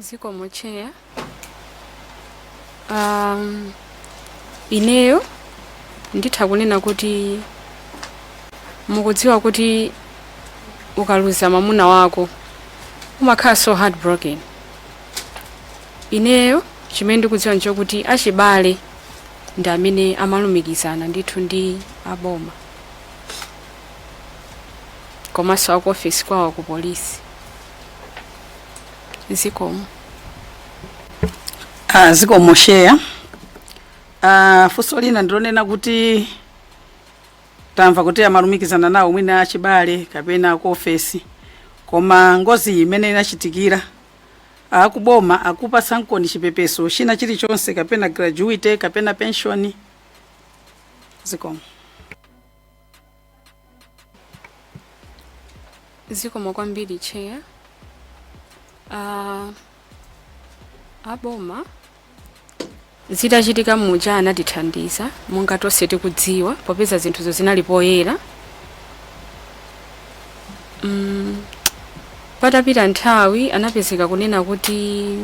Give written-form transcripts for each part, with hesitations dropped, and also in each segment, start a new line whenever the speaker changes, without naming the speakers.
Zikomo, Chair. Ineyo nditha kunena kuti mukudziwa kuti ukaluza mwamuna wako umakhala so heartbroken. Ineyo chimene ndikudziwa nchokuti achibale ndi amene amalumikizana ndithu ndi aboma komanso aku ofesi kwawo ku polisi. Zikomo.
Ah, zikomo, Chair. Ah, funso lina ndilonena kuti tamva kuti amalumikizana nawo mwina achibale kapena ku ofesi, koma ngozi imene inachitikira, akuboma akupatsa nkoni chipepeso china chilichonse kapena gratuity kapena pension? Zikomo.
Zikomo kwambiri, Chair. Aboma zitachitika muja anatithandiza monga tonse tikudziwa, popeza zinthuzo zinali poyera. Patapita nthawi anapezeka kunena kuti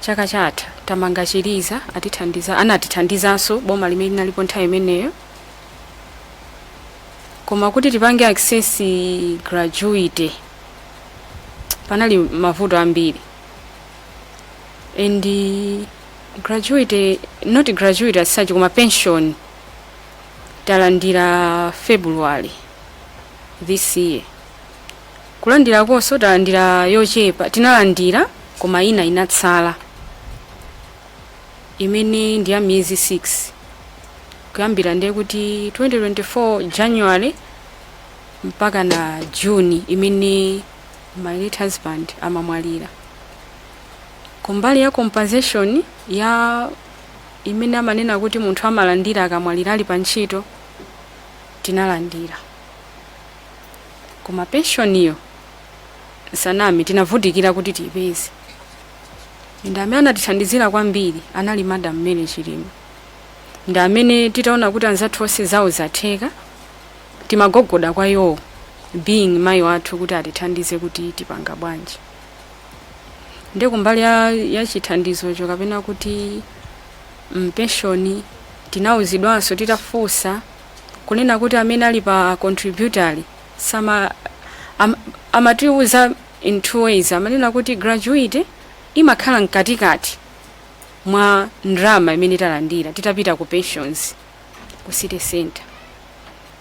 chaka chatha tamanga chiliza, atithandiza, anatithandizanso boma limene linalipo nthawi imeneyo. Koma kuti tipange access gratuity panali mavuto ambiri, and gratuity, not gratuity as such, koma pension talandira February this year. Kulandira konso talandira yochepa, tinalandira koma ina inatsala imene ndi ya miyezi 6, kuyambira ndiye kuti 2024 January mpaka na June imene my late husband amamwalira. Kumbali ya compensation ya imene amanena kuti munthu amalandira akamwalira ali pa ntchito, tinalandira, koma pensioniyo sanami tinavutikira kuti tiyipeze. Ndi amene anatithandizira kwambiri anali Madam Mary Chilima. Ndi amene titaona kuti anzathu onse zawo zatheka, timagogoda kwa iwo, being mayi wathu, kuti atithandize kuti tipanga bwanji. Ndi kumbali ya chithandizocho kapena kuti pension, tinawuzidwanso titafunsa kunena kuti amene ali pa contributory sama amatiuza in two ways. Amanena kuti gratuity imakhala mkatikati mwa ndrama imene talandira titapita ku pensions ku city center,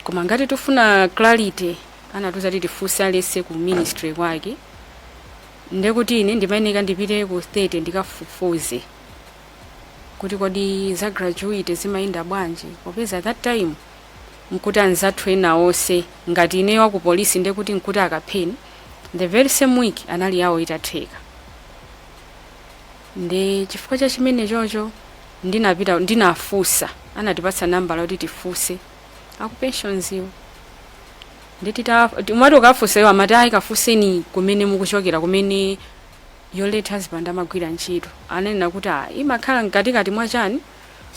koma ngati tifuna clarity, anatiuza kuti tifunse aliyense ku ministry kwake. Ndekuti ine ndimayeneka ndipite ku 30 ndikafufuze kuti kodi za gratuity zimayenda bwanji, popeza that time nkuti anzathu ena onse ngati ineyo wa ku polisi, ndekuti nkuti akapheni the very same week anali yawo itatheka. Ndi chifukwa cha chimene chocho ndinapita ndinafunsa, anatipatsa nambala kuti tifunse aku pensions iwo. Nditita umati ukafunsa, iwo amati, "Ayi, kafunseni kumene mukuchokera, kumene your late husband amagwira ntchito." Ananena kuti, "Ah, imakhala mkatikati mwa chani,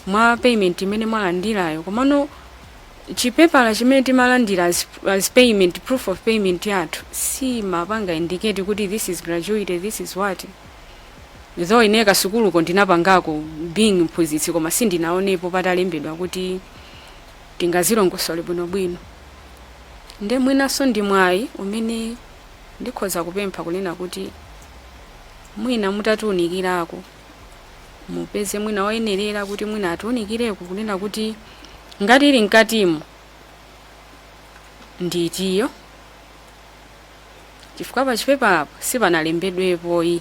mwa payment imene mwalandirayo." Komano chipepala chimene timalandira as payment, proof of payment yathu, simapanga indicate kuti this is gratuity, this is what. Though ine kasukuluko ndinapangako being mphunzitsi, koma sindinaonepo patalembedwa kuti tingazilongosole bwinobwino. Nde mwinanso ndi mwayi umene ndikhoza kupempha kunena kuti mwina mutatiunikirako, mupeze mwina woyenerera kuti mwina atiunikireko kunena kuti ngati ili mkatimo nditiyo, chifukwa pa chipepalapo sipanalembedwepoyi.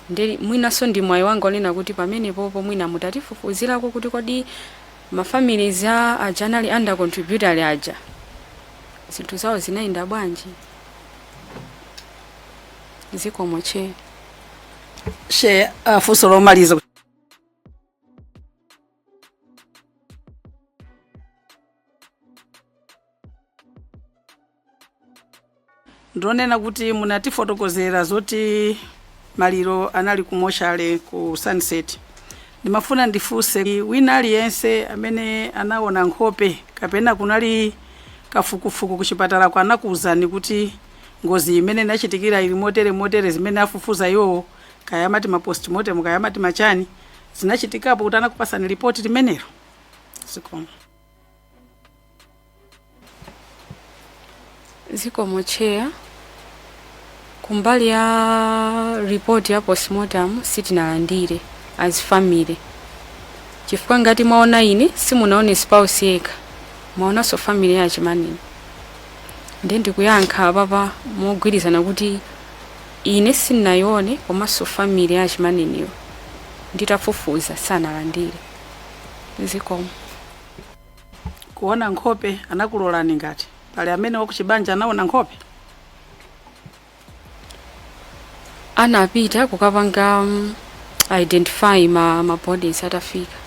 Ndi mwinanso ndi mwayi wanga onena kuti pamenepopo mwina mutatifufuzirako kuti kodi ma families a aja anali under contributory aja zinthu zawo zinayenda bwanji. Zikomo, Chair.
Chair, funso lomaliza ndionena kuti munatifotokozera zoti maliro anali ku moshale ku Sunset. Ndimafuna ndifunse, wina aliyense amene anaona nkhope kapena kunali kafukufuku kuchipatala anakuwuzani kuti Ngozi imene inachitikira ili motere motere, zimene afufuza iwowo, kaya amati ma postmortem, kaya amati machani, zinachitikapo kuti anakupasani ripoti limenelo? Zikomo.
Zikomo, Chair. Kumbali ya report ya postmortem sitinalandire as family, chifukwa ngati mwaona ine, simunaone spouse yekha, mwaonanso family ya Chimaneni. Ndiye ndikuyankha apapa mogwirizana kuti ine sindinayione, komanso family ya Chimaneniyo nditafufuza sanalandire. Zikomo.
Kuona nkhope anakulolani? Ngati pali amene wakuchibanja anaona nkhope?
Anapita kukapanga identify ma bodies atafika,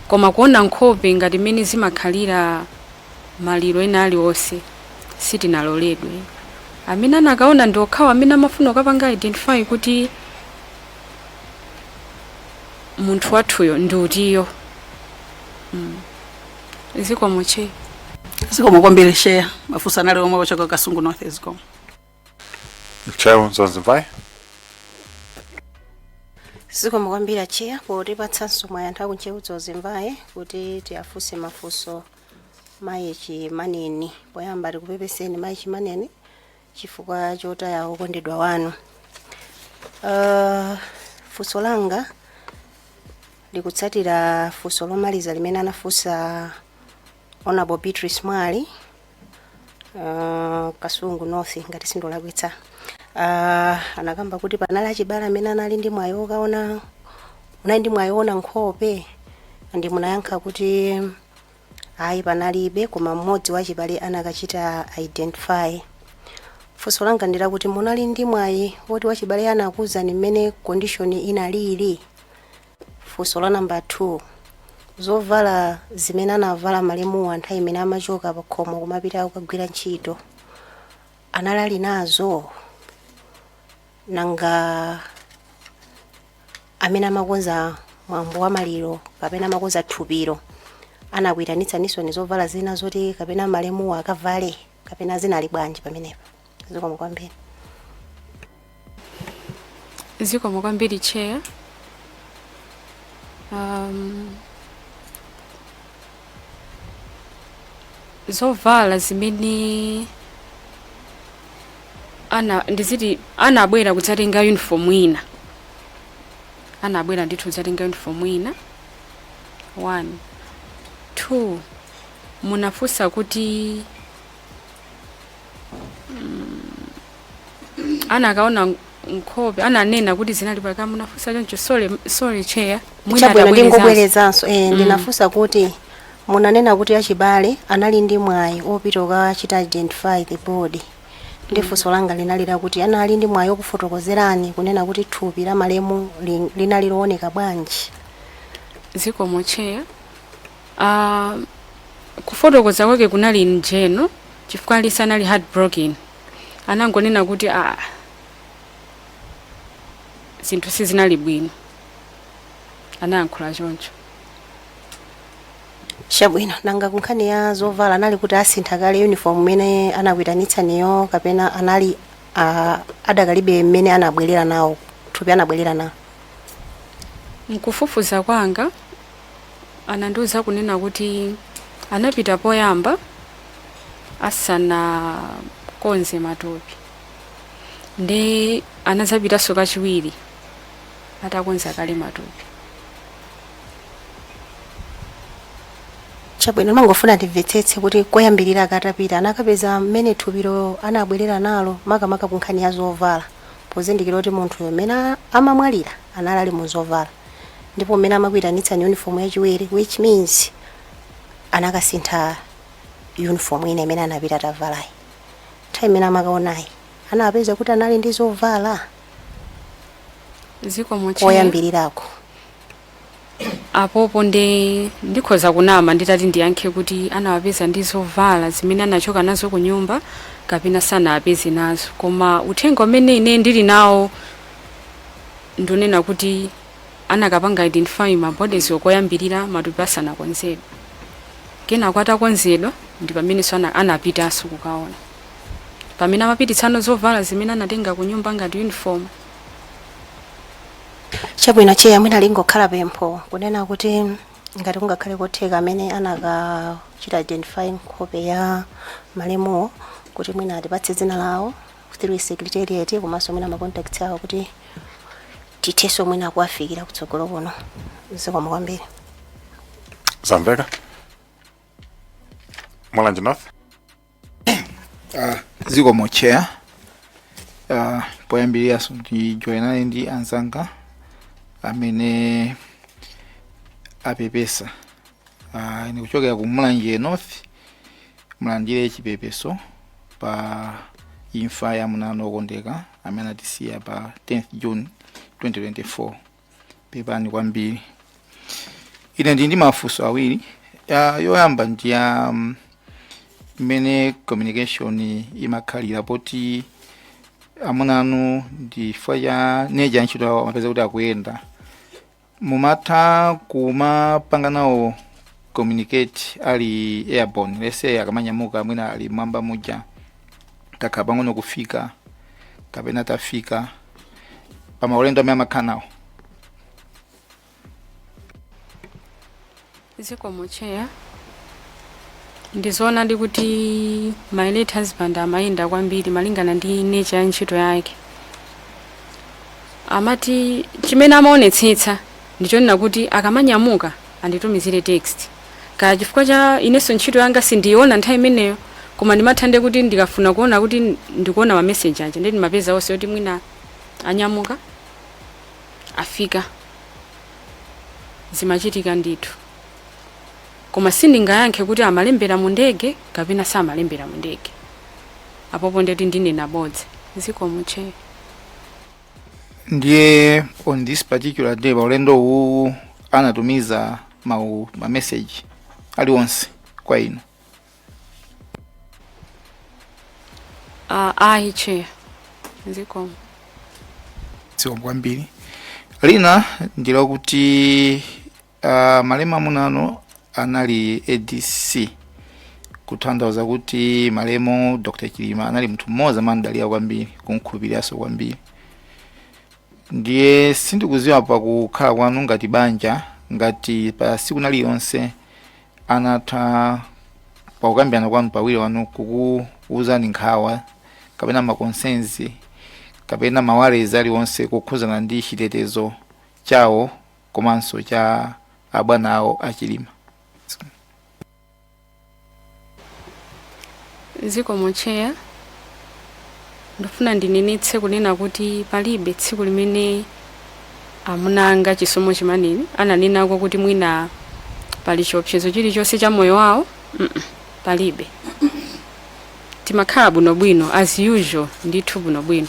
koma kuona nkhope ngati mmene zimakhalira maliro ena aliwonse sitinaloledwe. Amene anakaona ndi okhawo amene amafuna kukapanga identify kuti munthu wathuyo ndi utiyo. Zikomo, Chair.
Zikomo kwambiri, Chair. Mafunso anali omwe ochoka Kasungu North. Zikomo.
Chair Zanzibar.
Zikomo kwambiri, Chair, potipatsanso mwayi anthu akuNtcheu Dzonzi Mvai kuti tiafunse mafunso mayi Chimaneni. Poyamba tikupepeseni, mayi Chimaneni, chifukwa chotaya okondedwa wanu. Funso langa likutsatira funso lomaliza limene anafunsa Honorable Beatrice Mwali, Kasungu North, ngati sindolakwitsa. Anakamba kuti panali achibale amene anali ndi mwayi okaona, munali ndi mwayi woona nkhope, ndi munayankha kuti ayi, panalibe, koma mmodzi wachibale anakachita identify. Funso langa ndilakuti munali ndi mwayi woti wachibale anakuwuzani mmene condition inalili? Funso la namba 2, zovala zimene anavala malemuwa nthawi imene amachoka pa khomo kumapita kukagwira ntchito anali ali nazo? Nanga amene amakonza mwambo wa maliro kapena amakonza thupiro anakuyitanitsaninso ni zovala zina zoti kapena malemuwa akavale, kapena zinali bwanji pamenepa? Zikomo kwambiri.
Zikomo kwambiri, Chair. Zovala zimene ana ndiziti anabwera kudzatenga uniform ina, anabwera ndithu kudzatenga uniform ina, one. Two, munafunsa kuti anakaona nkhope, ananena kuti zinali paka, munafunsa choncho. Sorry, sorry, Chair, mwina
Chabwino.
atabwerezanso.
Ndingobwerezanso. Ndinafunsa kuti munanena kuti achibale anali ndi mwayi opita kukachita identify the body, ndi funso langa linali lakuti anali ndi mwayi okufotokozerani kunena kuti thupi la malemu linali looneka bwanji?
Zikomo, Chair. Kufotokoza kwake kunali njeno, chifukwa alisi anali heartbroken. Anangonena kuti ah, zinthu sizinali bwino, anayankhula choncho.
Chabwino. Nanga kunkhani ya zovala, anali kuti asintha kale uniform imene anakuyitanitsaniyo, kapena anali adakalibe mmene anabwerera nawo thupi, anabwerera nawo?
Mkufufuza kwanga anandiuza kunena kuti anapita poyamba asanakonze matupi, ndi anazapitanso kachiwiri atakonza kale matupi.
Chabwino. Mangofuna ndimvetsetse kuti koyambirira akatapita anakapeza mmene thupilo anabwerera nalo, makamaka kunkhani ya zovala, pozindikira kuti munthuyo mmene amamwalira anali ali mu zovala, ndipo mmene amakuyitanitsani uniform yachiwiri, which means anakasintha uniform ina imene anapita atavalayi. Nthawi imene amakaonayi anapeza kuti anali ndi zovala?
Zikomo, Chair.
Koyambirirako.
Apopo ndi ndikhoza kunama nditati ndiyankhe kuti anawapeza ndi zovala zimene anachoka nazo ku nyumba kapena sanawapeze nazo, koma uthenga umene ine ndili nawo ndunena kuti anakapanga identify ma bodies okoyambirira matupi asanakonzedwe. Kenako atakonzedwa ndi pamenenso anapitanso kukaona. Pamene amapititsano zovala zimene anatenga ku nyumba ngati uniform.
Chabwino, Chair, mwina lingokhala pempho kunena kuti ngati kungakhale kotheka, amene anakachita identify nkhope ya malemuwo, kuti mwina atipatse dzina lawo through secretariat, komanso mwina ma contacts awo, kuti tithenso mwina kuwafikira kutsogolo kuno. Zikomo kwambiri.
Zamveka. Mulanje North.
Zikomo, Chair. Poyambiriranso ndijoyinane ndi anzanga amene apepesa. Ine kuchokera ku Mulanje North, mulandire chipepeso pa imfa ya munano okondeka amene atisiya pa 10th June 2024. Pepani kwambiri. Ine ndi mafunso awiri. Yoyamba ndi ya mmene communication imakhalira, poti amuna anu ndi chifukwa cha nature ya ntchito yawo amapeza kuti akuyenda, mumatha kumapanga nawo communicate ali airborne? Let's say akamanyamuka, mwina ali mwamba muja, takhala pang'ono kufika kapena tafika, pa maulendo amene amakhala nawo?
Zikomo, Chair. Ndizoona ndi kuti my late husband amayenda kwambiri malingana ndi nature ya ntchito yake. Amati chimene amaonetsetsa ndichonena kuti akamanyamuka anditumizire text, kaya chifukwa cha inenso ntchito yanga sindiyiona nthawi imeneyo, koma ndimathande kuti ndikafuna kuona kuti ndikuona ma message aja, ndi ndimapeza onse kuti mwina anyamuka, afika. Zimachitika ndithu, koma sindingayankhe kuti amalembera mu ndege kapena samalembera mu ndege. Apopo ndeti ndinena bodza. Zikomo, Chair.
Ndiye on this particular day, paulendo uwu, anatumiza ma message aliwonse kwa inu?
Ayi, Chair, zikomo.
Zikomo kwambiri. Lina ndilokuti malemu amunano anali ADC, kutanthauza kuti malemu Dr Chilima anali munthu mmodzi amamdalira kwambiri, kumkhulupiriranso kwambiri. Ndiye sindikuziwa pakukhala kwanu ngati banja, ngati pa siku lililonse anatha pakukambirana kwanu pawiri wanu kukuuzani nkhawa kapena ma concerns kapena ma worries aliwonse kukhuzana ndi chitetezo chawo komanso cha abwana awo aChilima.
Zikomo, Chair. Ndifuna ndinenetse kunena kuti palibe tsiku limene amunanga Chisomo Chimaneni ananenako kuti mwina pali chiopsezo chilichonse cha moyo wawo. Palibe. Timakhala bwinobwino as usual ndithu, bwinobwino,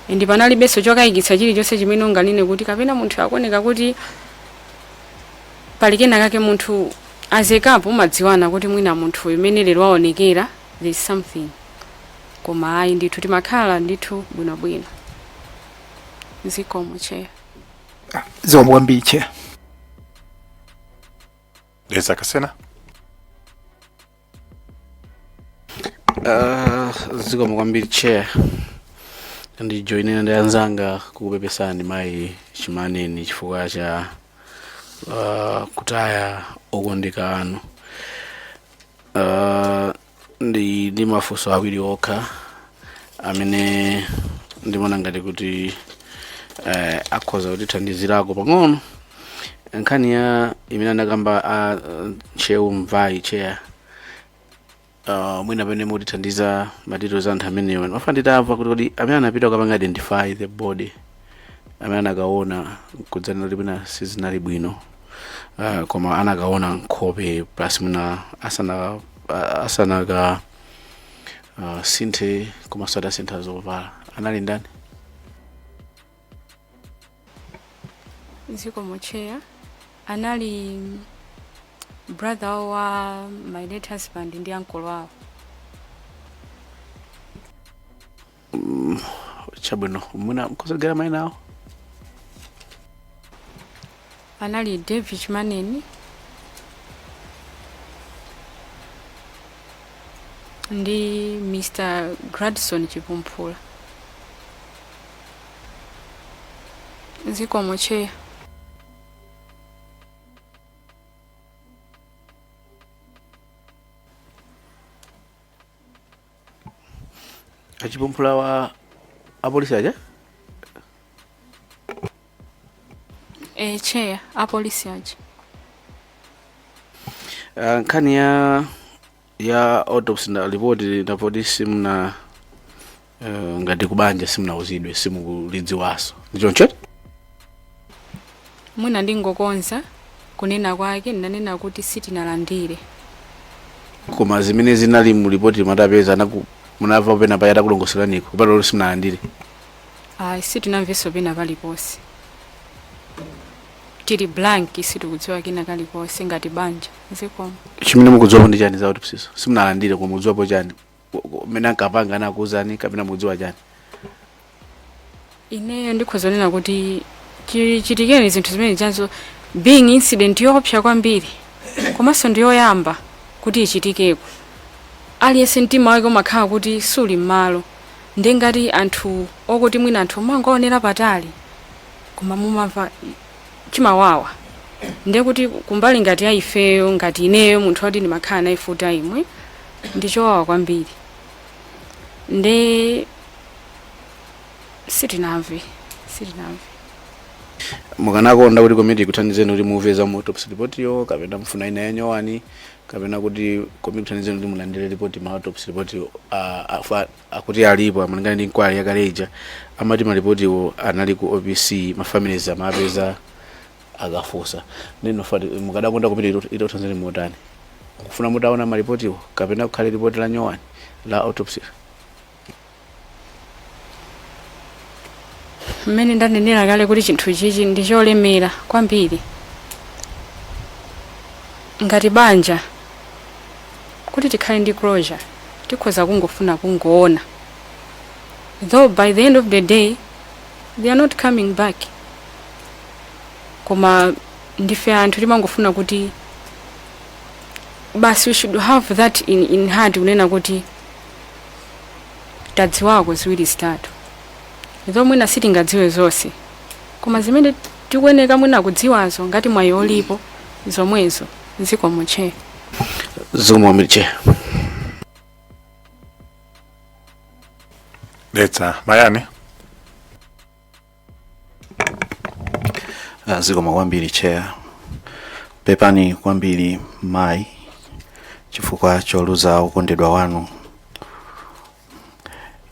ndi panalibenso chokayikitsa chilichonse chimene unganene kuti kapena munthu akuoneka kuti pali kenakake. Munthu azekapo umadziwana kuti mwina munthu uyu mene lero waonekera, there is something, koma ayi ndithu, timakhala ndithu bwinobwino. Zikomo, Chair.
Zikomo kwambiri, Chair.
Dedza Kasina.
Zikomo kwambiri, Chair. Ndijoinena ndi anzanga kukupepesani mayi Chimaneni chifukwa cha kutaya okondeka anu. Ndi mafunso awiri okha amene ndimaona ngati kuti akhoza kutithandizirako pang'ono. Nkhani ya imene anakamba a Ntcheu Mvai, Chair, mwina pamene mutithandiza ma details anthu amenewa, mafuna nditamva kuti kodi amene anapita kukapanga identify the body, amene anakaona kudzanena kuti mwina sizinali bwino, koma anakaona nkhope plus mwina asanaka sinthe komanso adasintha zovala, anali ndani?
Zikomo, Chair. Anali brother wa my late husband ndi uncle wawo.
Chabwino, mwina mkhozagera mayina awo?
Anali David Chimaneni ndi Mr Gradson Chipumphula. Zikomo, Chair.
Achipumphula wa apolisi aja?
E, Chair, apolisi aja.
Nkhani ya autopsy na report napoti simuna, ngati kubanja simunauzidwe, simukulidziwaso, ndichoncho?
Mwina ndingokonza kunena kwake, ndinanena kuti sitinalandire.
Koma zimene zinali mu ripoti matapeza anaku munamva pena paya atakulongosolaniko kupata kuti simunalandire?
Ayi, sitinamvenso pena paliponse, tili blank, sitikudziwa kina kaliponse ngati banja. Zikomo.
Chimene mukudziwapo ndi chani za autopsy? Simunalandire, koma mukudziwapo chani? Mmene ankapanga anakuuzani kapena mukudziwa chani?
Ineyo ndikhozonena kuti chitikeni zinthu zimene chanzo being incident yoopsa kwambiri, komanso ndiyoyamba kuti ichitikeko, aliyense mtima wake umakhala kuti suli m'malo. Ndi ngati anthu okuti mwina anthu mangoonera patali, koma mumamva chimawawa. Ndiye kuti kumbali ngati ya ifeyo, ngati ineyo munthu woti ndimakhala naye full time, ndichowawa kwambiri. Nde sitinamve, sitinamve.
Mukanakonda kuti komiti ikuthandizeni kuti mumve za mu autopsy report yo, kapena mfuna ina yanyowani, kapena kuti komiti ikuthandizeni kuti mulandire report, ma autopsy report akuti alipo amalingana ndi inquiry yakale ija, amati maripotiwo anali ku OPC, ma families amapeza akafunsa. Neno fati mukadakonda komiti itakuthandizeni motani? Kufuna mutaona maripotiwo, kapena kukhale ripoti la nyowani la autopsy?
Mmene ndanenera kale kuti chinthu chichi ndi cholemera kwambiri ngati banja, kuti tikhale ndi closure tikhoza kungofuna kungoona, though by the end of the day they are not coming back, koma ndife anthu timangofuna kuti basi we should have that in heart, kunena kuti tadziwako ziwiri zitatu, though mwina sitingadziwe zonse, koma zimene tikuyeneka mwina kudziwazo ngati mwayi ulipo zomwezo. Zikomo, Chair.
Zikomo kwambiri, Chair.
Dedza Mayani.
Zikomo kwambiri, Chair. Pepani kwambiri mayi chifukwa choluza okondedwa wanu.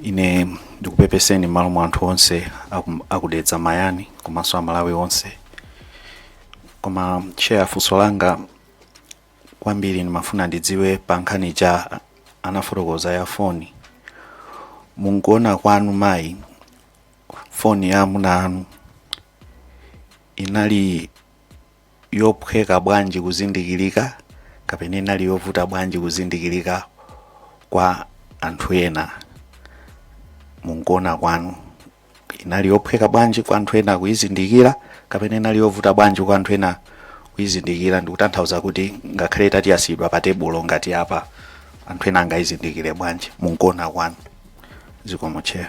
Ine ndikupepeseni m'malo mwa anthu onse akudedza Mayani komanso Amalawi onse. Koma Chair, funso langa kwambiri ndimafuna ndidziwe pa nkhani cha anafotokoza ya foni. Munkuona kwanu mayi, foni ya amuna anu inali yophweka bwanji kuzindikirika, kapena inali yovuta bwanji kuzindikirika kwa anthu ena? Munkuona kwanu inali yophweka bwanji kwa anthu ena kuyizindikira, kapena inali yovuta bwanji kwa anthu ena kuyizindikira? Ndikutanthauza kuti ngakhale itati yasiyidwa pa tebulo ngati apa, anthu ena angayizindikire bwanji munkuona kwanu? Zikomo, Chair.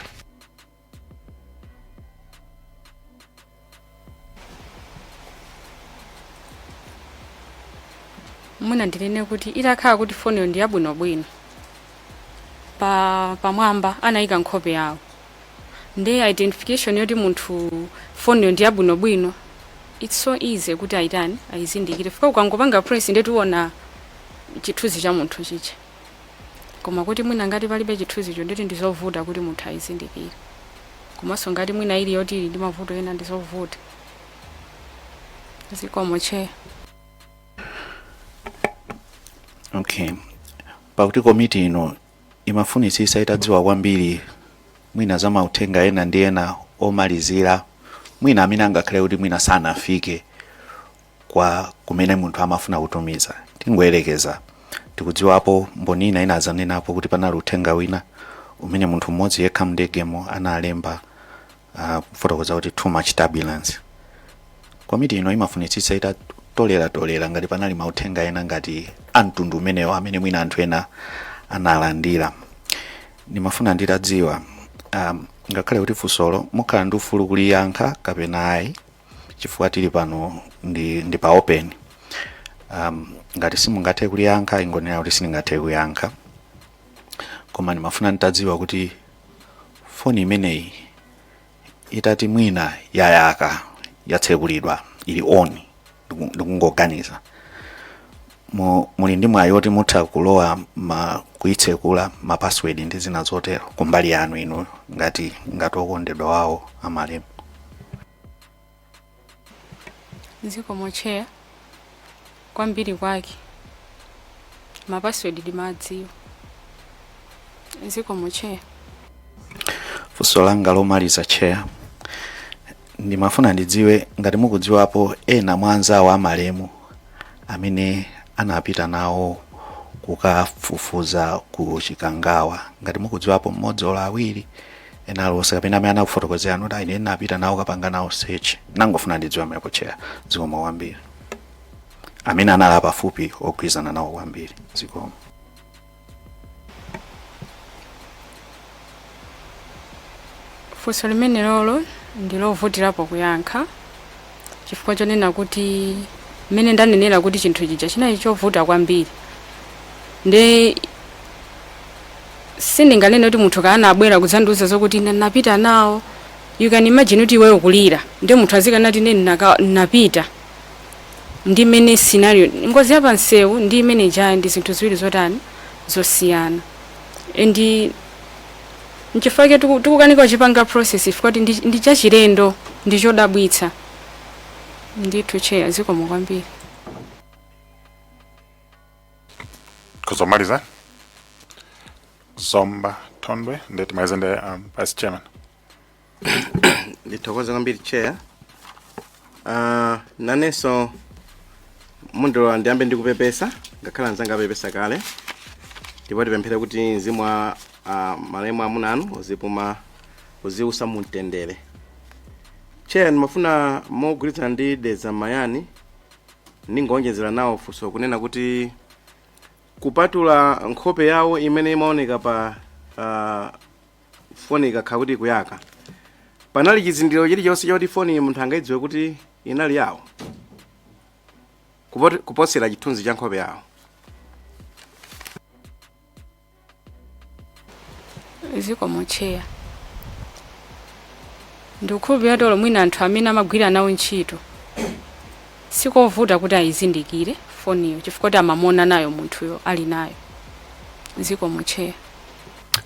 Mwina ndinene kuti itakhala kuti foniyo ndi yabwinobwino, pa pamwamba anayika nkhope yawo, ndi identification yoti munthu foniyo ndi yabwinobwino, it's so easy kuti ayitani, ayizindikire. Fika ukangopanga press ndiye tiona chithunzi cha munthu chicha. Koma kuti mwina ngati palibe chithunzicho, nditi ndizovuta kuti munthu ayizindikire. Komanso ngati mwina ili yoti ili ndi mavuto ena, ndizovuta. Zikomo, Chair.
Okay, pakuti komiti ino imafunitsitsa itadziwa kwambiri mwina za mauthenga ena ndi ena omalizira, mwina amene angakhale kuti mwina sanafike kwa kumene munthu amafuna kutumiza. Tingoyerekeza, tikudziwapo mboni ina inazanenapo kuti panali uthenga wina umene munthu mmodzi yekha mndegemo analemba, kufotokoza kuti too much turbulence. Komiti ino imafunitsitsa itatoleratolera ngati panali mauthenga ena ngati amtundu umenewo amene mwina anthu ena analandira. Ndimafuna nditadziwa, ngakhale kuti funsolo mukhala ndi ufulu kuliyankha kapena ayi, chifukwa tili pano ndi pa open, ngati simungathe kuliyankha, ingonena kuti sindingathe kuyankha. Koma ndimafuna nditadziwa kuti foni imeneyi itati mwina yayaka, yatsekulidwa, ili on, ndikungoganiza, muli ndi mwayi oti mutha kulowa ma kuitsekula, ma password ndi zina zotero, kumbali yanu inuyo ngati okondedwa wawo amalemu?
Zikomo, Chair. Kwambiri kwake ma password ndimadziwa. Zikomo, Chair.
Funso langa lomaliza, Chair, ndimafuna ndidziwe ngati mukudziwapo ena mwa anzawo amalemu amene anapita nawo kukafufuza ku Chikangawa, ngati mukudziwapo mmodzi olo awiri ena aliwonse, kapena amene anakufotokozerani kuti ine ndinapita nawo kapanga nawo search. Nangofuna ndidziwe amenepo, Chair. Zikomo kwambiri. Amene anali pafupi, ogwirizana nawo kwambiri. Zikomo.
Funso limene lolo ndilovutirapo kuyankha, chifukwa chonena kuti mmene ndanenera kuti chinthu chija chinali chovuta kwambiri, ndi sindinganene kuti munthu kaana abwera kudzandiuza zokuti ine napita nawo. You can imagine kuti iweyo kulira, ndi munthu azikanati ine napita ndi mmene scenario ngozi ya pansewu ndi imene ijayo ndi zinthu ziwiri zotani, zosiyana. And nchifukwa chake tikukanika kuchipanga process, chifukwa kuti ndi chachilendo, ndi chodabwitsa ndithu, Chair. Zikomo kwambiri.
Kuzomaliza, Zomba Thondwe, ndiye timalize ndi Vice Chairman.
Ndithokoze kwambiri, Chair. Nanenso mundilola ndiyambe ndikupepesa, ngakhale anzanga apepesa kale, ndipo tipemphere kuti mzimu wa malemu amuna anu uzipuma, uziusa mumtendere. Chair, ndimafuna mogwirizana ndi Dedza Mayani, ndingonjezera nawo funso kunena kuti kupatula nkhope yawo imene imaoneka pa foni ikakhala kuti ikuyaka, panali chizindikiro chilichonse choti foni munthu angayidziwe kuti inali yawo, kuposera chithunzi cha nkhope yawo?
Zikomo, Chair. Ndikukhulupirira tolo mwina anthu amene amagwira nawo ntchito sikovuta kuti ayizindikire foniyo, chifukwa kuti amamona nayo munthuyo ali nayo. Zikomo, Chair.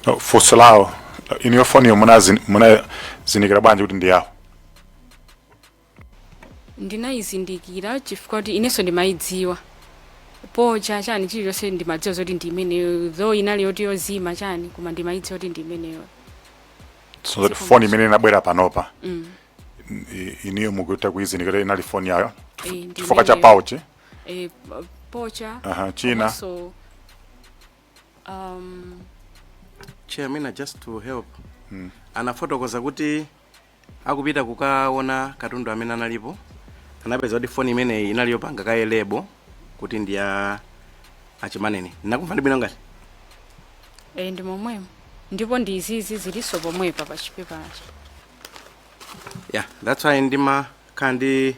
No, funso lawo, iniyo foniyo munazindikira bwanji kuti ndi yawo?
Ndinayizindikira chifukwa kuti inenso ndimayidziwa pocha chani, chilichonse ndimadziwa zoti ndi imeneyo, though inali yoti yozima chani, koma ndimayidziwa kuti ndi imeneyo.
So that phone imene inabwera panopa, iniyo mukuita kuyizindikira inali phone yayo
Ndi
chifukwa cha
imeneyo.
pouch?
Pocha.
Aha, china?
Komanso,
Chair, mina just to help, anafotokoza kuti akupita kukaona katundu amene analipo, anapeza kuti foni imeneyi inali yopanga kaye label kuti ndi ya achimanene. Nakumva ndi bwino ngati?
Ndi momwemo, ndipo ndi izizi zilinso pomwepa pa chipepachi.
Yeah, that's why ndimakhala ndi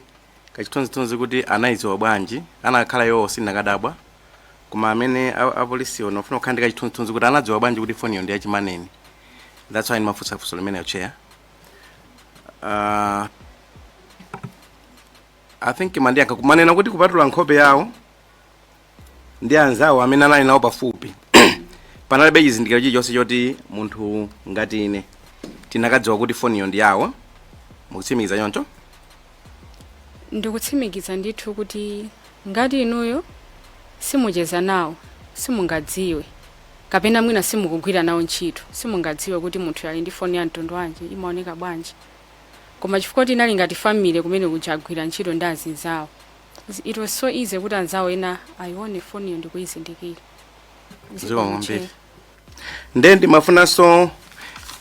kachithunzithunzi kuti anayidziwa bwanji. Anakhala iwo sindinakadabwa, koma amene apolisiwo nofuna kukhala ndi kachithunzithunzi kuti anadziwa bwanji kuti foniyo ndi yachimanene. That's why ndimafunsa funso limeneyo, Chair. I think mandiyankha kumanena kuti kupatula nkhope yawo ndi anzawo amene anali nawo pafupi, panalibe chizindikiro chilichonse choti munthu ngati ine tinakadziwa kuti foniyo ndi yawo. Mukutsimikiza choncho?
Ndikutsimikiza ndithu kuti ngati inuyo simucheza nawo, simungadziwe, kapena mwina simukugwira nawo ntchito, simungadziwe kuti munthu ali ndi foni ya mtundu wanji, imaoneka bwanji. Koma chifukwa kuti inali ngati family kumene kuja, agwira ntchito ndi azinzawo, it was so easy kuti anzawo ena ayione foniyo ndikuyizindikira.
Zikomo kwambiri. Nde ndimafunanso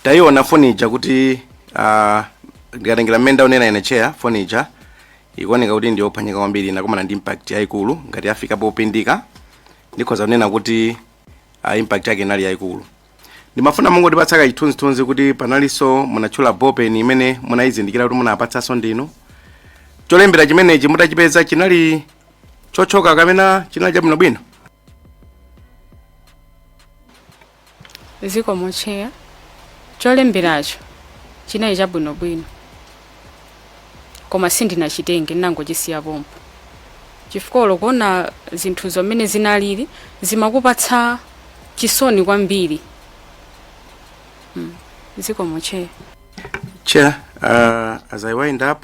tayiona foni ija kuti ndikatengera mmene ndaonera ine, Chair, foni ija ikuoneka kuti ndiyophwanyika kwambiri, inakumana ndi impact yayikulu. Ngati afika popindika, ndikhoza kunena kuti impact yake inali yayikulu. Ndimafuna mungotipatsa kachithunzithunzi kuti panalinso munatchula ballpen imene munayizindikira kuti munapatsanso ndinu. Cholembera chimenechi mutachipeza chinali chochoka kapena chinali chabwinobwino?
Zikomo, Chair. Cholemberacho chinali chabwinobwino, koma sindinachitenge, ndinangochisiya pompo chifukwa kuona zinthu zomene zinalili zimakupatsa chisoni kwambiri. Zikomo, Chair.
Chair, as I wind up,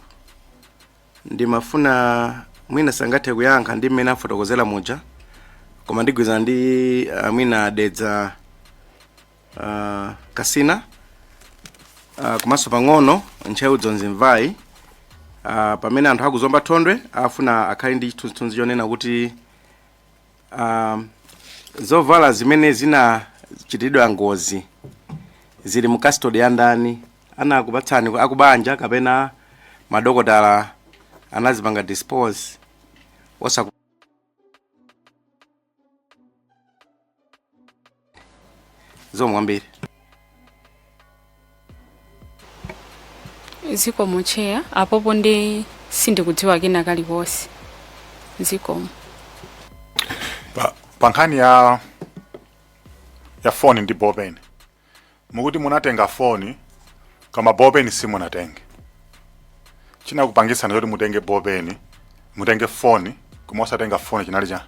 ndimafuna mwina sangathe kuyankha ndi mmene afotokozera muja, koma ndigwirizana ndi mwina Dedza Kasina, komanso pang'ono Ntcheu Dzonzi Mvai, pamene anthu akuzomba Thondwe afuna akhale ndi chithunzithunzi chonena kuti zovala zimene zinachitidwa ngozi zili mu custody ya ndani? Anakupatsani akubanja kapena madokotala anazipanga dispose osa? Zikomo kwambiri.
Zikomo, Chair. Apopo ndi sindikudziwa kena kalikonse. Zikomo.
Pa nkhani ya foni ndi ballpen, mukuti munatenga foni koma ballpen simunatenge. Chinakupangitsani choti mutenge ballpen, mutenge foni koma osatenga foni chinali cha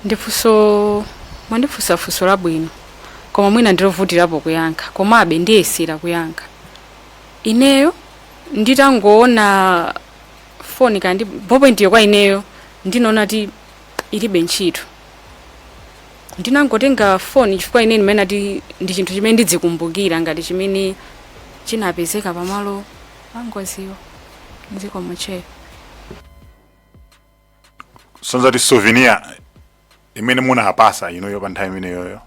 Ndifunso mwandifunsa funso labwino, koma mwina ndilovutirapo kuyankha, komabe ndiyesera kuyankha. Ineyo nditangoona foni kandi ballpoint yo, kwa ineyo ndinaona ti ilibe ntchito. Ndinangotenga foni chifukwa ine ndimene ati ndi chinthu chimene ndidzikumbukira ngati chimene chinapezeka pamalo angoziwo. Zikomo, Chair.
Sonza ti souvenir imene munapasa inuyo pa nthawi imeneyoyo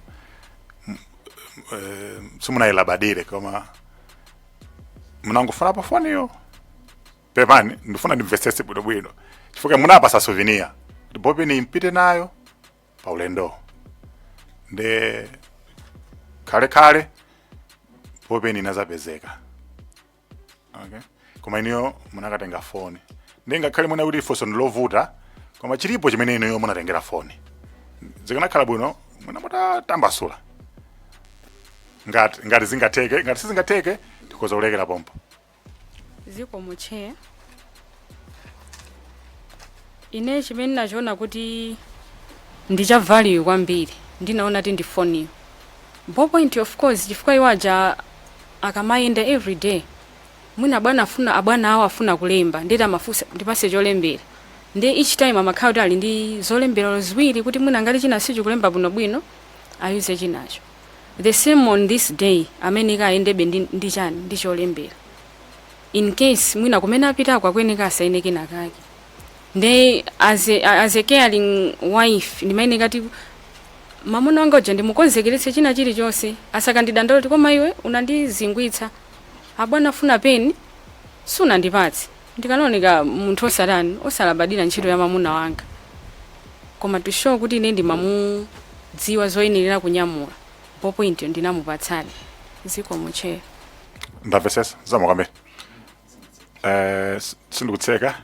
simunayilabadire, koma munangofuna pa foniyo? Pepani, ndifuna ndimvetsetse bwinobwino, chifukwa munapasa souvenir kuti ballpen impite nayo pa ulendo, nde khale ballpen inazapezeka, okay, koma inuyo munakatenga foni. Ndi ngakhale mwina kuti funso ndilovuta, koma chilipo chimene inuyo munatengera foni. Zikanakhala bwino mwina mutatambasula ngati zingatheke. Ngati sizingatheke, tikhoza kulekera pompo.
Zikomo, Chair. Ine chimene nachiona kuti ndi cha value kwambiri, ndinaona ti ndi foniyo. Ballpoint, of course, chifukwa iwo aja akamayenda every day, mwina abwana afuna, abwana awo afuna kulemba, ndeti amafunsa, "Ndipase cholembera." Ndi each time amakhala kuti ali ndi zolembera ziwiri, kuti mwina ngati china sichikulemba bwinobwino ayuze chinacho. The same on this day, amene kayendebe ndi chani, ndi cholembera, in case mwina kumene apitako akuyeneka asaine kenakake. Nde as a caring wife, ndimayeneka kati mamuna wanga uja ndimukonzekeretse china chilichonse, asakandidandaule kuti, "Koma iwe unandizingwitsa, abwana afuna peni sunandipatse." Ndikanaoneka munthu osatani, osalabadira ntchito ya mamuna wanga. Koma to show kuti ine ndimamudziwa zoyenerera kunyamula, ballpoint ndinamupatsadi. Zikomo, Chair.
Ndamvetsetsa, zikomo kwambiri. Sindikutseka.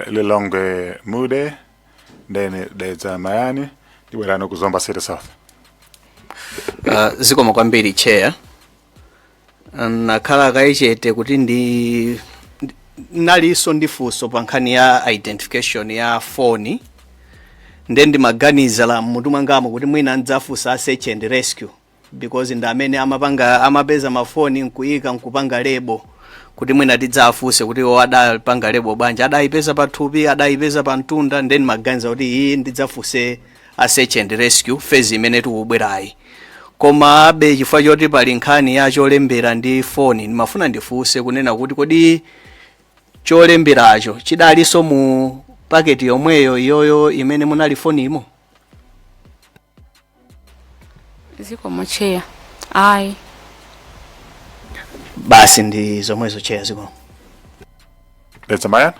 Lilongwe Mude, then Dedza Mayani, ndibwerano kuzomba City South.
Zikomo kwambiri, Chair. Nakhala kayichete kuti nalinso ndi funso pa nkhani ya identification ya foni, nde ndimaganiza la mmutu mwangamo kuti mwina ndidzafunsa a search and rescue, because ndi amene amapanga, amapeza mafoni nkuyika nkupanga label, kuti mwina tidzafunse kuti iwo adapanga label bwanji, adayipeza pathupi, adayipeza pa mtunda. Nde ndimaganiza kuti iyi ndidzafunse a search and rescue phase imene tikubwerayi. Koma abe chifukwa choti pali nkhani ya cholembera ndi foni, ndimafuna ndifunse kunena kuti kodi cholemberacho chidalinso mu paketi yomweyo iyoyo imene munali fonimo?
Zikomo, Chair. Ayi.
Basi, ndi zomwezo, Chair. Zikomo.
Dedza Mayani.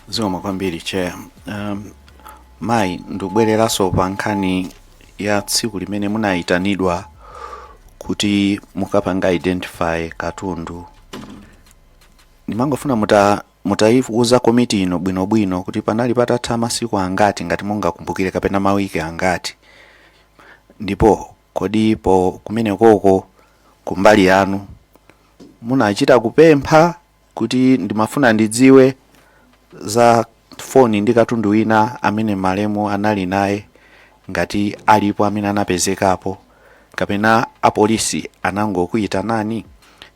Zikomo kwambiri, Chair. Mayi, ndikubwereranso pa nkhani ya tsiku limene munayitanidwa kuti mukapanga identify katundu. Ndimangofuna mutayiuza komiti ino bwinobwino kuti panali patatha masiku angati, ngati mungakumbukire, kapena mawiki angati, ndipo kodi po kumenekoko kumbali yanu munachita kupempha kuti ndimafuna ndidziwe za foni ndi katundu wina amene malemu anali naye, ngati alipo amene anapezekapo, kapena apolisi anangokuyitanani?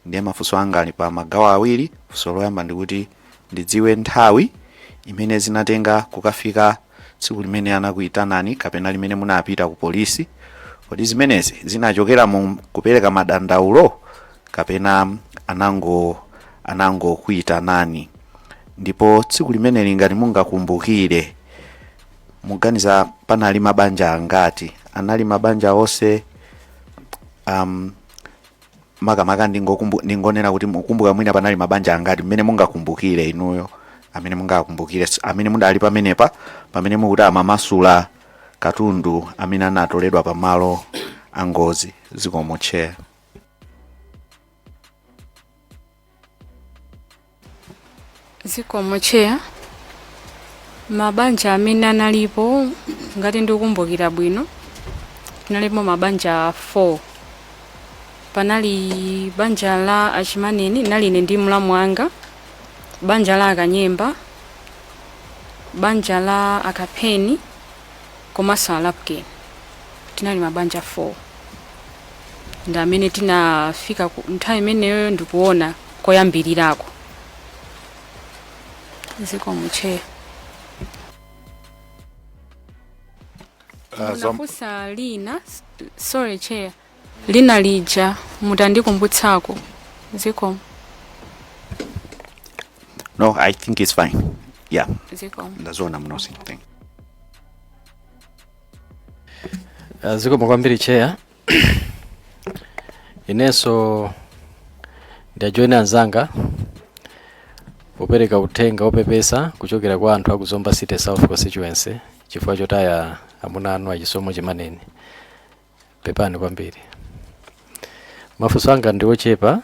Ndiye mafunso anga ali pa magawo awiri. Funso loyamba ndikuti ndidziwe nthawi imene zinatenga kukafika tsiku limene anakuyitanani kapena limene munapita ku polisi. Kodi zimenezi zinachokera mu kupereka madandaulo kapena anangokuyitanani? Ndipo tsiku limeneli, ngati mungakumbukire, muganiza panali mabanja angati? Anali mabanja onse? Makamaka ndingonena kuti mukumbuka mwina panali mabanja angati mmene mungakumbukire inuyo, amene mungakumbukire, amene mudali pamenepa pamene mukuti amamasula katundu amene anatoledwa pamalo a ngozi? Zikomo, Chair.
Zikomo, Chair. Mabanja amene analipo, ngati ndikukumbukira bwino, tinalipo mabanja 4. Panali banja la Achimaneni, nali ine ndi mlamu wanga, banja la Akanyemba, banja la Akapheni komanso Alapken. Tinali mabanja 4 ndi amene tinafika nthawi imeneyo ndikuona koyambirirako. Zikomo, Chair. Munafunsa lina, sorry, Chair, lina lija mutandikumbutsako. Zikomo.
No, I think it's fine, yeah.
Zikomo.
Ndaziona mnosi. Thank
Zikomo kwambiri, Chair. Inenso ndajoina anzanga popereka uthenga wopepesa kuchokera kwa anthu aku Zomba City South Constituency chifukwa chotaya amuna anu Achisomo Chimaneni. Pepani kwambiri. Mafunso anga ndi ochepa.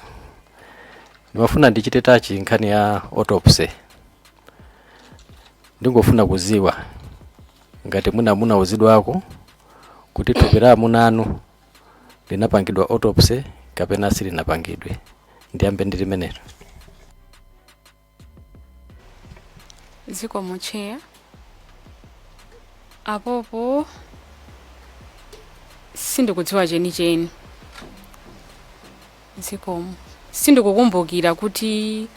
Ndimafuna ndichite touch nkhani ya autopsy. Ndingofuna kuziwa ngati mwina munauzidwako kuti thupi la amuna anu linapangidwa autopsy kapena silinapangidwe. Ndiyambe ndi limenelo.
Zikomo, Chair. Apopo sindikudziwa chenicheni. Zikomo. Sindikukumbukira kuti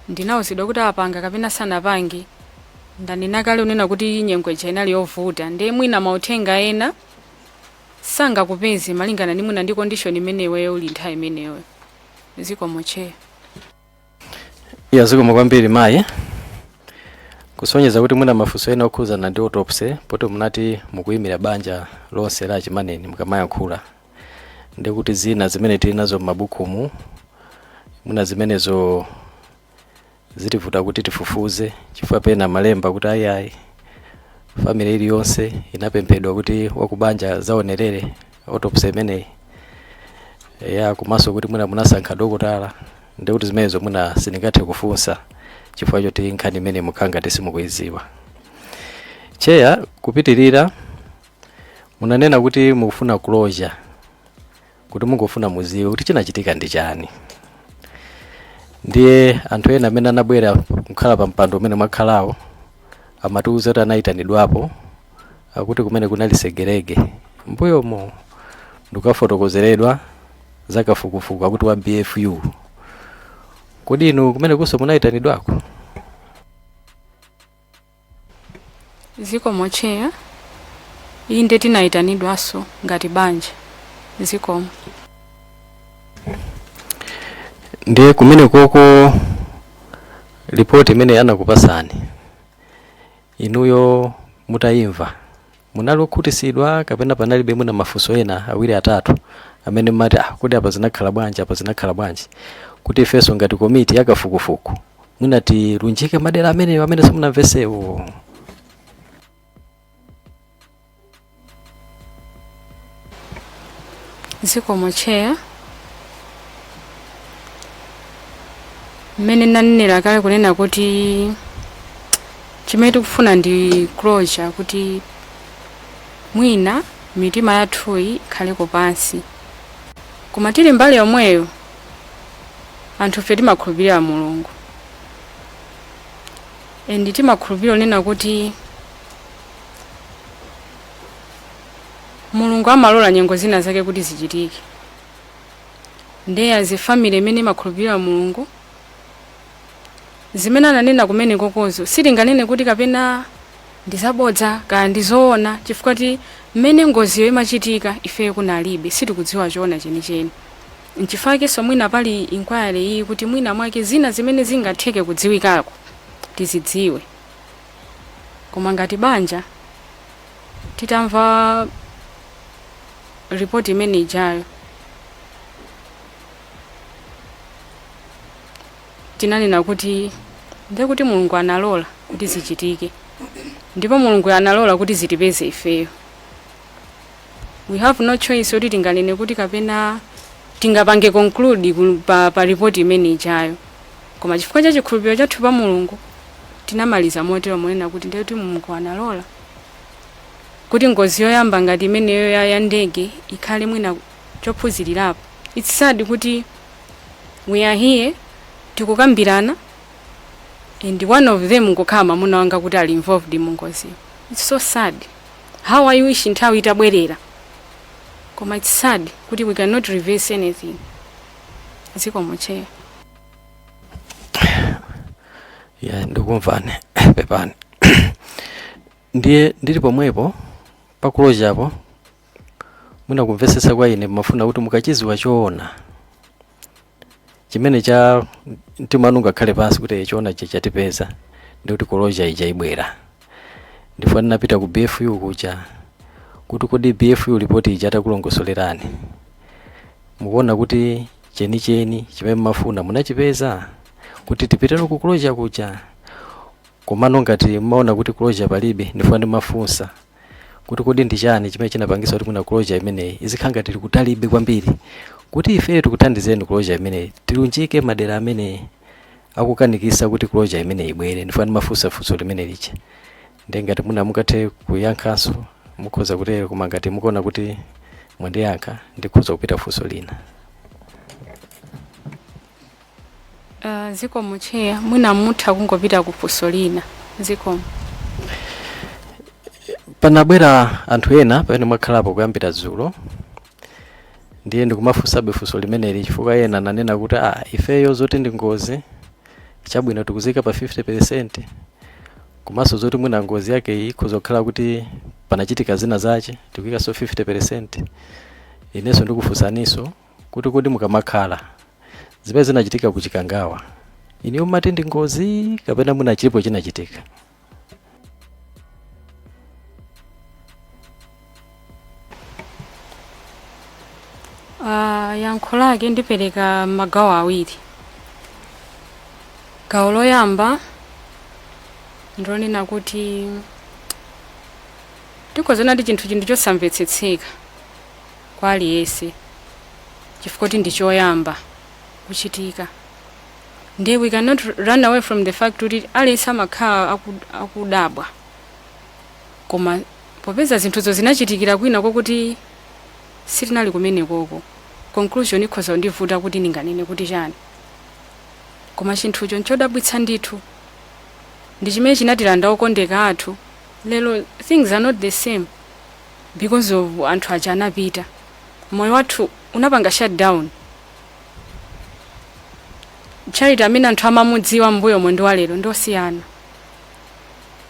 ndinawuzidwa kuti apanga kapena sanapange. Ndanena kale unena kuti nyengo ija inali yovuta, ndiye mwina mauthenga ena sangakupeze malingana ndi mwina ndi condition imene iweyo uli nthawi imeneyo. Zikomo, Chair.
Ya, zikomo kwambiri, mayi. Kusonyeza kuti mwina mafunso ena okhuzana ndi autopsy, poti munati mukuyimira banja lonse la Achimaneni mukamayankhula, ndi kuti zina zimene tili nazo m'mabukumu, mwina zimenezo zitivuta kuti tifufuze, chifukwa pena malemba kuti ayiayi, family iliyonse inapemphedwa kuti wakubanja zaonerere autopsy imeneyi, ya komanso kuti mwina munasankha dokotala, ndi kuti zimenezo mwina sindingathe kufunsa chifukwa choti nkhani imene mukhala ngati simukuidziwa. Chair, kupitirira, munanena kuti mukufuna closure, kuti mungofuna muziwe kuti chinachitika ndi chani. Ndiye anthu ena amene anabwera kukhala pa mpando umene mwakhalawo amatiuza kuti anayitanidwapo, akuti kumene kunali segerege mbuyomo, ndikukafotokozeredwa za kafukufuku akuti wa BFU. Kodi inu kumene kuso munayitanidwako?
Zikomo, Chair. Inde, tinayitanidwanso ngati banja. Zikomo.
Ndiye kumene koko ripoti imene anakupasani inuyo mutayimva, munali okhutisidwa kapena panalibe mwina mafunso ena awiri atatu amene mmati, "Ah, kodi apa zinakhala bwanji, apa zinakhala bwanji?" kuti ifenso ngati komiti yakafukufuku Mwina tilunjike madera amenewo amene simunamvesewo.
Zikomo, Chair. Mmene nanenera kale kunena kuti chimene tikufuna ndi closure, kuti mwina mitima yathuyi ikhaleko pansi, koma tili mbali yomweyo anthu fe timakhulupirira Mulungu and timakhulupirira kunena kuti Mulungu amalola nyengo zina zake kuti zichitike. Ndiye as a family imene imakhulupirira Mulungu, zimene ananena kumene kokozo sitinganene kuti kapena ndizabodza kaya ndizoona, chifukwa ti mmene ngoziyo imachitika ifeyo kunalibe, sitikudziwa choona chenicheni. Nchifukwa mwina pali inquiry iyi, kuti mwina mwake zina zimene zingatheke kudziwikako tizidziwe. Koma ngati banja, titamva ripoti imene ijayo, tinanena kuti ndiye kuti Mulungu analola kuti zichitike, ndipo Mulungu analola kuti zitipeze ifeyo. We have no choice yoti tinganene kuti kapena tingapange conclude pa ripoti imene ijayo. Koma chifukwa cha chikhulupiriro chathu pa Mulungu, tinamaliza motero monena kuti ndiye kuti Mulungu analola kuti ngozi yoyamba ngati imeneyo ya ndege ikhale mwina chophunzirirapo. It's sad kuti we are here tikukambirana and one of them nkukhala mwamuna wanga kuti ali involved mu ngoziyo. It's so sad. How I wish nthawi itabwerera, koma it's sad kuti we cannot reverse anything. Zikomo, Chair.
Ya, ndikumvani, pepani. Ndiye ndili pomwepo pa closurepo, mwina kumvetsetsa kwa ine, mafuna kuti mukachiziwa choona chimene cha mtima wanu ungakhale pansi kuti choona ichi chatipeza, ndikuti closure ija ibwera. Ndifuna ndinapita ku BFU kuja kuti kodi BFU report ija atakulongosolerani, mukuona kuti chenicheni chimene mumafuna munachipeza kuti tipiteno ku closure kuja? Komano ngati mmaona kuti closure palibe, ndifuna ndimafunsa kuti kodi ndi chani chimene chinapangisa kuti mwina closure imeneyi izikhala ngati tili kutalibe kwambiri, kuti ife tikuthandizeni closure imeneyi, tilunjike madera amene akukanikisa kuti closure imeneyi ibwere? Ndifuna ndimafunsa funso limene licha. Ndiye ngati mwina mukathe kuyankhanso, mukhoza kutero, koma ngati mukuona kuti mwandiyankha, ndikhoza kupita funso lina.
Zikomo, Chair. Mwina mutha kungopita ku funso lina. Zikomo.
Panabwera anthu ena pamene mwakhalapo kuyambira dzulo, ndiye ndikumafunsabe funso limeneli chifukwa ena ananena kuti ah, ifeyo zoti ndi ngozi, chabwino, tikuzika pa 50, komanso zoti mwina ngozi yake ikhoza kukhala kuti panachitika zina zache, tikuikanso 50. Inenso ndikufunsaninso kuti kodi mukamakhala, zimene zinachitika ku Chikangawa, iniyo mumati ndi ngozi kapena mwina chilipo chinachitika?
Yankho lake ndipereka magawo awiri. Gawo loyamba ndilonena kuti tikhozona ndi chinthu chosamvetsetseka kwa aliyense, chifukwa kuti ndi choyamba kuchitika. Ndiye we cannot run away from the fact kuti aliyense amakhala akudabwa. Koma popeza zinthuzo zinachitikira kwina kokuti sitinali kumenekoko, conclusion ikhoza kundivuta kuti ndinganene kuti chani. Koma chinthucho nchodabwitsa ndithu, ndi chimene chinatilanda okondeka athu. Lero things are not the same because of anthu aja anapita. Moyo wathu unapanga shut down. Charity amene anthu amamudziwa mbuyomo ndi walero ndosiyana.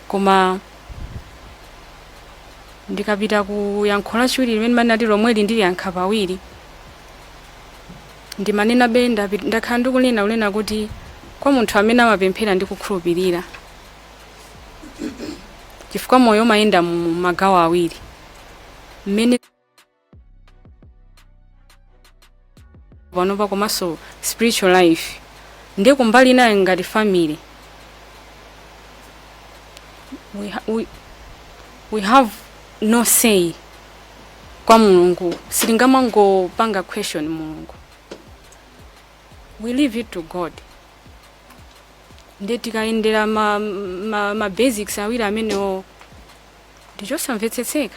Koma ndikapita ku yankho lachiwiri limene manati lomweli ndiliyankha pawiri, ndimanena be ndakhala ndikunena kunena kuti kwa munthu amene amapemphera ndi kukhulupirira, chifukwa moyo umayenda mu magawo awiri mmene panopa komanso spiritual life. Ndiye kumbali inayo ngati family we have no say kwa Mulungu. Sitingamangopanga question Mulungu, we leave it to God. Ndiye tikayendera ma basics awiri amenewo, ndichosamvetsetseka,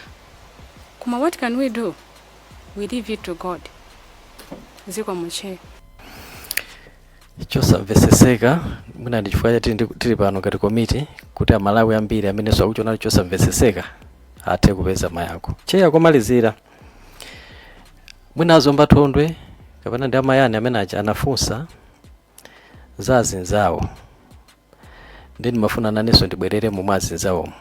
koma what can we do? We leave it to God. Zikomo, Chair.
Chosamvetsetseka mwina ndi chifukwa chati tili pano ngati komiti kuti Amalawi ambiri amenenso akuchiona chosamvetsetseka athe kupeza mayankho. Chair, komalizira, mwina azomba Thondwe kapena ndi amayani amene aja anafunsa za azinzawo, ndi ndimafuna nanenso ndibwerere momwe azinzawomo,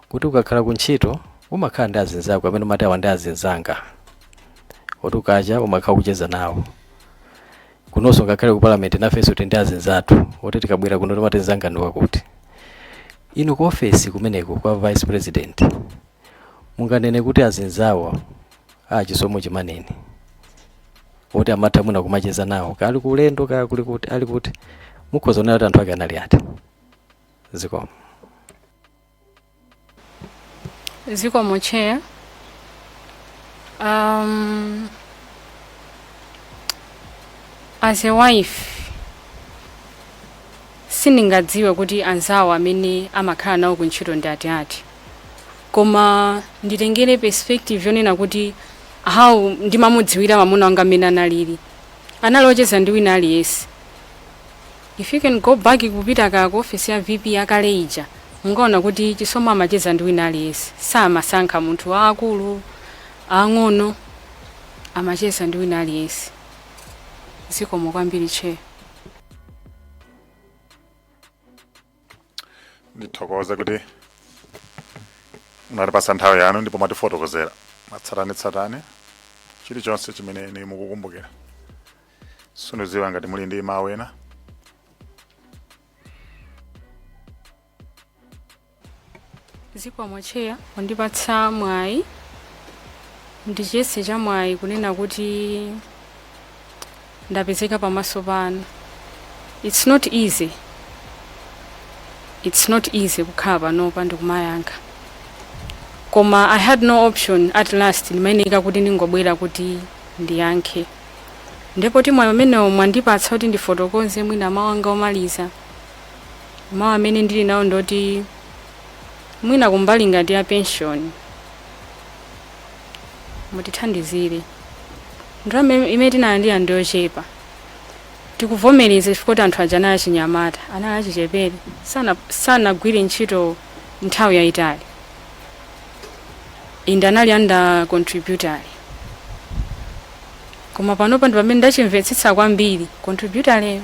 kuti ukakhala kuntchito umakhala ndi azinzako amene umati awa ndi azinzanga, oti ukacha umakhala kucheza nawo. Kunonso ngakhale ku parliament nafenso tili ndi azinzathu oti tikabwera kuno timati nzanga ndi wakuti. Inu ku ofesi kumeneko kwa Vice President, munganene kuti azinzawo a Chisomo Chimaneni oti amatha mwina kumacheza nawo kali ku ulendo, kaya kuli kuti ali kuti, mukhoza kunena kuti anthu ake anali ati? Zikomo.
Zikomo, Chair. As a wife, sindingadziwe kuti anzawo amene amakhala nawo kuntchito ndi ati ati, koma nditengere perspective yonena kuti how ndimamudziwira mwamuna wanga amene analili, anali ocheza ndi wina aliyense. If you can go back kupita ka ku office ya VP yakale ija, mungaona kuti Chisomo amacheza ndi wina aliyense, samasankha munthu aakulu ang'ono, amacheza ndi wina aliyense. Zikomo kwambiri, Chair.
Ndithokoze kuti munatipasa nthawi yanu ndipo mwatifotokozera mwatsatanetsatane chilichonse chimene ine mukukumbukira. Sindidziwa ngati muli ndi mawu ena.
Zikomo, Chair, kundipatsa mwayi. Ndichiyese cha mwayi kunena kuti ndapezeka pamaso panu. It's not easy, it's not easy kukhala panopa ndikumayankha, koma I had no option. At last ndimayeneka kuti ndingobwera kuti ndiyankhe, ndipo ti mwayi umenewo mwandipatsa kuti ndifotokoze. Mwina mawu anga omaliza, mawu amene ndili nawo ndoti mwina kumbali ngati ya pension mutithandizire. Ndalama imene tinalandira ndiyochepa, tikuvomereza, chifukwa kuti anthu aja anali achinyamata, anali achichepere, sanagwire ntchito nthawi yayitali, inde anali under contributory. Koma panopa ndi pamene ndachimvetsetsa kwambiri contributory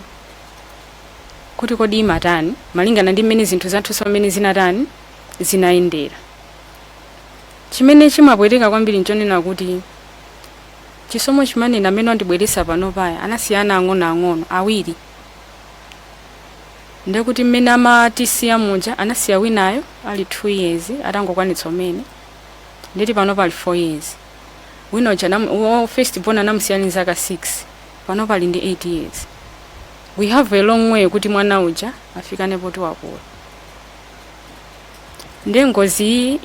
kuti kodi imatani, malingana ndi mmene zinthu zathu pamene zinatani, zinayendera. Chimene chimapweteka kwambiri nchonena kuti Chisomo Chimaneni amene wandibweretsa pano paya anasiyana ang'onoang'ono awiri, ndekuti mmene amatisiya muja anasiya winayo ali 2 years atangokwanitsa umene, nditi pano pali 4 years. Wina uja first born anamusiya ali zaka 6, pano pali ndi 8 years. We have a long way kuti mwana uja afikane poti wakula. Ndiye ngozi iyi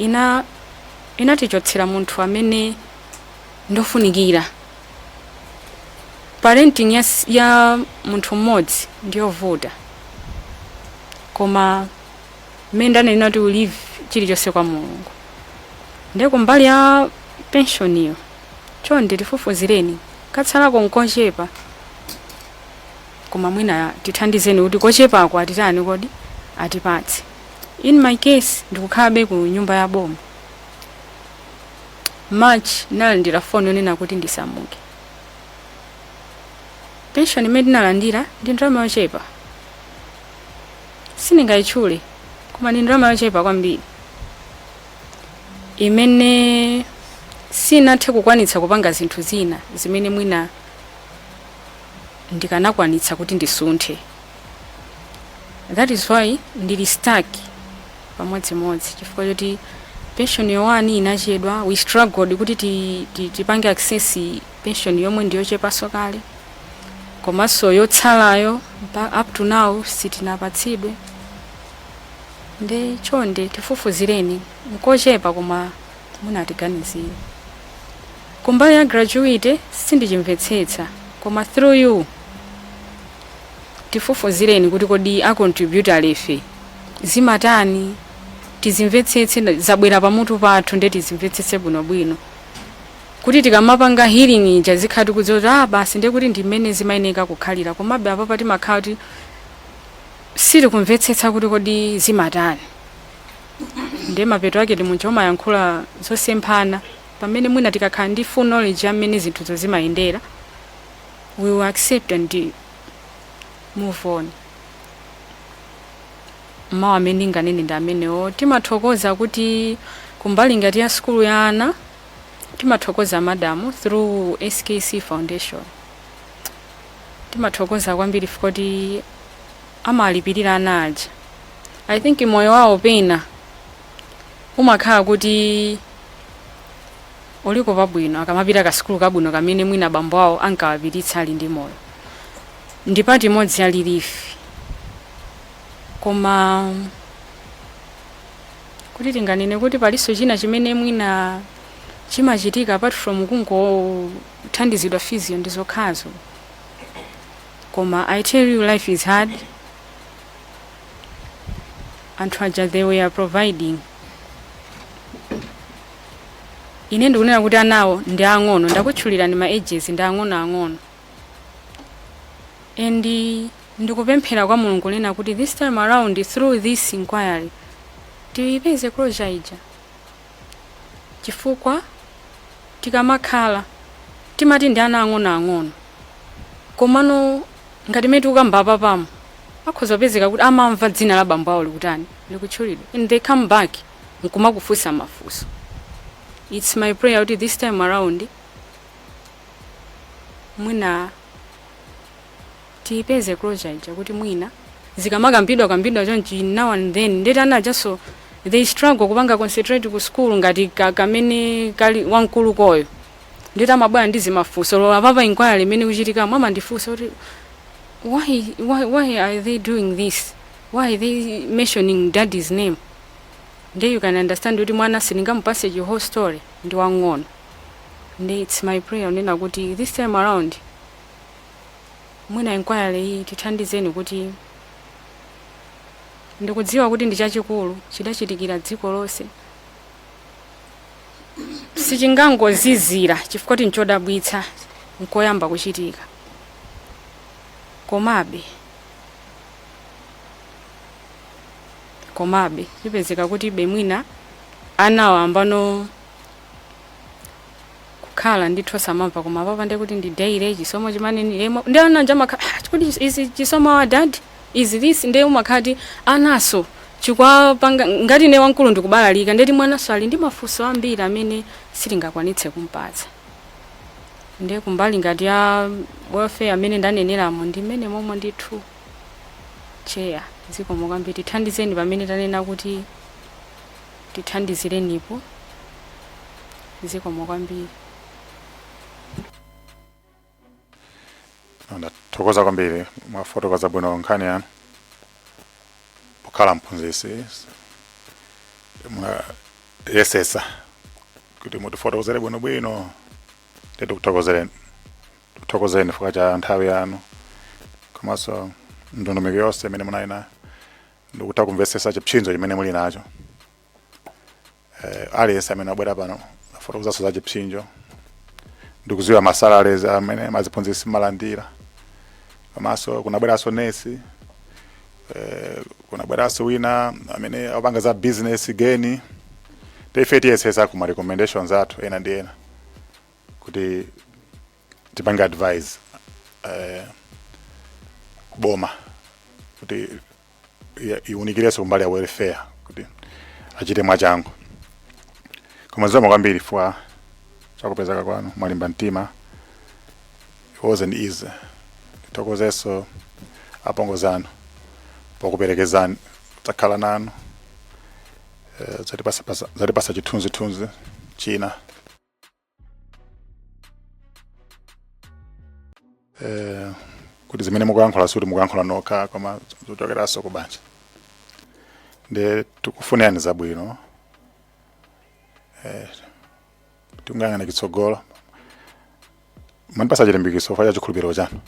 inatichotsera munthu amene ndofunikira. Parenting ya munthu mmodzi ndiyovuta, koma mmene ndanena kuti we leave chilichonse kwa Mulungu. Ndiye kumbali ya pension iyo, chonde tifufuzireni, katsalako nkochepa, koma mwina tithandizeni kuti kochepako atitani, kodi atipatse. In my case, ndikukhalabe ku nyumba ya boma. March nalandira foni yonena kuti ndisamuke. Pension imene ndinalandira ndi ndalama yochepa, sindingayitchule, koma ndi ndalama yochepa kwambiri imene sinathe kukwanitsa kupanga zinthu zina zimene mwina ndikanakwanitsa kuti ndisunthe. That is why ndili stuck pamodzimodzi, chifukwa choti pension yowani inachedwa. We struggled kuti tipange access pension yomwe ndiyochepanso kale. Komanso yotsalayo up to now sitinapatsidwe. Nde chonde tifufuzireni, nkochepa koma munatiganizire. Kumbali ya gratuity sindichimvetsetsa, koma through you tifufuzireni kuti kodi a contributory ife zimatani, tizimvetsetse. Zabwera pamutu pathu, nde tizimvetsetse bwinobwino kuti tikamapanga healing ija zikhala tikudziwa kuti ah, basi, ndiye kuti ndi mmene zimayeneka kukhalira. Komabe apapa timakhala kuti sitikumvetsetsa kuti kodi zimatani, ndiye mapeto ake ndi munthu omayankhula zosemphana, pamene mwina tikakhala ndi full knowledge ya mmene zinthuzo zimayendera, we will accept and move on. Mawu amene ndinganene ndi amenewo. Timathokoza kuti kumbali ngati ya sukulu ya ana, timathokoza madamu through SKC Foundation. Timathokoza kwambiri kuti amalipirira ana aja. I think moyo wawo pena umakhala kuti uliko pabwino akamapita kasukulu kabwino kamene mwina bambo awo ankawapititsa ali ndi moyo. Ndi part imodzi ya relief, koma kuti tinganene kuti palinso china chimene mwina chimachitika apart from kungothandizidwa fees yo, ndi zokhazo. Koma I tell you, life is hard. Anthu aja, they were providing. Ine ndikunena kuti anawo ndi ang'ono, ndakutchulirani ma ages, ndi ang'ono ang'ono, and ndikupemphera kwa Mulungu nena kuti this time around, through this inquiry, tiyipeze closure ija, chifukwa tikamakhala timati ndi ana ang'onoang'ono, komano ngati mene tikukamba apapamo, akhoza kupezeka kuti amamva dzina la bambo awo likutani, likutchulidwa, and they come back nkumakufunsa mafunso. It's my prayer kuti this time around mwina tiyipeze closure ija, kuti mwina zikamakambidwa kambidwa chonchi now and then, ndeti ana ajaso they struggle kupanga concentrate ku school ngati kamene kali wamkulu koyo, ndeti amabwera ndi zimafunso. Lola papa inquiry imene kuchitikamo, amandifunsa kuti why are they doing this? Why are they mentioning daddy's name? Nde you can understand kuti mwana sindingamupase chi whole story, ndi wang'ono. Nde it's my prayer unena kuti this time around mwina inquiry iyi tithandizeni, kuti ndikudziwa kuti ndi chachikulu, chidachitikira dziko lonse, sichingangozizira chifukwa kuti nchodabwitsa, nkoyamba kuchitika. Komabe chipezeka kuti bemwina anawo ambano kukhala ndithu samamva, koma papa ndiye kuti ndi daily chisomo chimaneni emo ndi ana njamakhala, "Ah, kuti is chisomo our dad? Is this?" Ndiye umakhati anaso chikwapanga ngati ine wamkulu ndikubalalika, ndeti mwanaso ali ndi mafunso ambiri amene sitingakwanitse kumpatsa. Ndiye kumbali ngati ya welfare amene ndaneneramo, ndi mmene momwe ndithu. Chair, zikomo kwambiri. Tithandizeni pamene tanena kuti tithandizirenipo. Zikomo kwambiri.
Ndathokoza kwambiri, mwafotokoza bwino nkhani yanu. Pokhala mphunzitsi munayesesa kuti mutifotokozere bwinobwino. Tikuthokozereni, tikuthokozeni chifukwa cha nthawi yanu komanso ndondomeko yonse imene munali nayo, ndikutha kumvetsetsa chipsinjo chimene muli nacho. Aliyense amene abwera pano afotokozanso za chipsinjo, ndikudziwa ma salaries amene maziphunzitsi malandira, komanso kunabweranso nesi, kunabweranso wina amene apanga za business geni. Ife tiyesesa kuma recommendations athu ena ndi ena kuti tipange advise boma kuti iwunikirenso kumbali ya welfare kuti achite mwachangu. Koma zikomo kwambiri chifukwa chakupezeka kwanu, mwalimba mtima, it wasn't easy. Tithokozenso apongozi anu pokuperekezani, kudzakhala nanu, zatipasa chithunzithunzi china. Kuti zimene mukuyankhula sikuti mukuyankhula nokha, koma zochokeranso ku banja. Nde tikufunirani zabwino, tikuyang'ana chitsogolo. Mwandipasa chilimbikitso chifukwa cha chikhulupiriro chanu.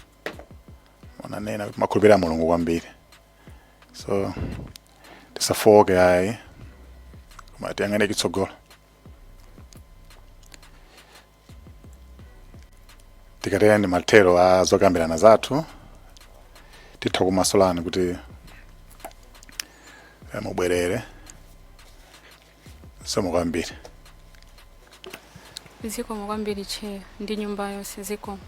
Munanena kuti makhulupirira Mulungu kwambiri, so tisafoke ayi, koma tiyang'ane chitsogolo. Tikatera ndi mathero a zokambirana zathu, titha kumasulani kuti mubwerere. Zikomo kwambiri.
Zikomo kwambiri, Chair, ndi nyumba yonse. Zikomo.